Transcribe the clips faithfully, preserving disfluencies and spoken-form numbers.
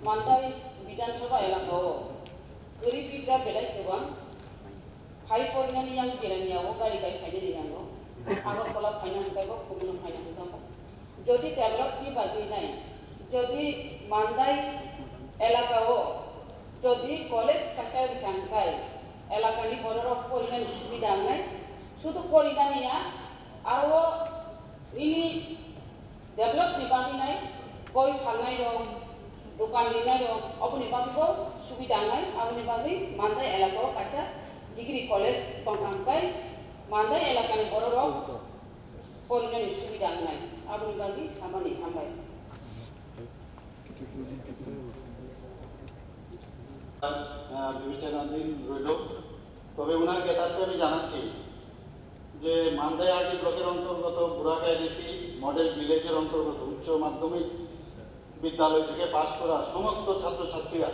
Mandai Bidhan Sabha elaka o kwrwi pigra belai kwbang. Phai porinani yang Jelaniya o gari bai phainani nango. Agartala phaina hwnkhe bo, Khumulwng phaina hwnkhe bo. Jodi develop ni bagwi nai, jodi Mandai elaka o jodi college kaisa rikha hwnkhe elaka ni borok rok porinani subida wngnai. Sudu porinani ya, aro nini develop ni bagwi nai, boi phalnai rok, dokan rinai rok, oboni bagwi bo subida wngnai. Aboni bagwi Mandai elaka o kaisa degree college tongkha hwnkhe Mandai elaka ni borok rok porinani subida wngnai, aboni bagwi samani hambai. আহ, বিবেচনাধীন রইল। তবে ওনার জ্ঞাতার্থে আমি জানাচ্ছি যে মান্দাইহাটি ব্লকের অন্তর্গত বুড়াকাইদেশি মডেল ভিলেজের অন্তর্গত উচ্চ মাধ্যমিক বিদ্যালয় থেকে পাশ করা সমস্ত ছাত্রছাত্রীরা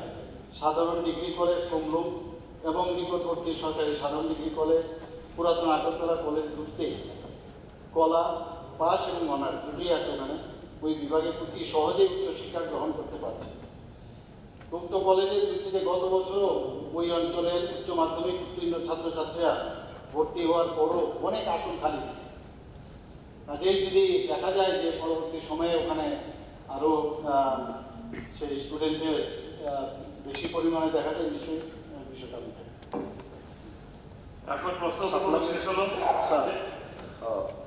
সাধারণ ডিগ্রি কলেজ, কমলুম এবং নিকটবর্তী সরকারি সাধারণ ডিগ্রি কলেজ, পুরাতন আগরতলা কলেজ দুটিতে কলা, পাস এবং অনার্স দুটোই আছে ওখানে। ওই বিভাগে অতি সহজেই উচ্চশিক্ষা গ্রহণ করতে পারছে। উক্ত কলেজের ভিত্তিতে গত বছরও ওই অঞ্চলের উচ্চ মাধ্যমিক উত্তীর্ণ ছাত্রছাত্রীরা ভর্তি হওয়ার পরও অনেক আসন খালি থাকে। কাজেই যদি দেখা যায় যে পরবর্তী সময়ে ওখানে আরও, আহ, সেই স্টুডেন্টের, আহ, বেশি পরিমাণে দেখা যায়, নিশ্চয়ই, আহ, বিষয়টা উঠে। এখন প্রশ্ন উত্থাপন শেষ হলো। স্যার, আহ,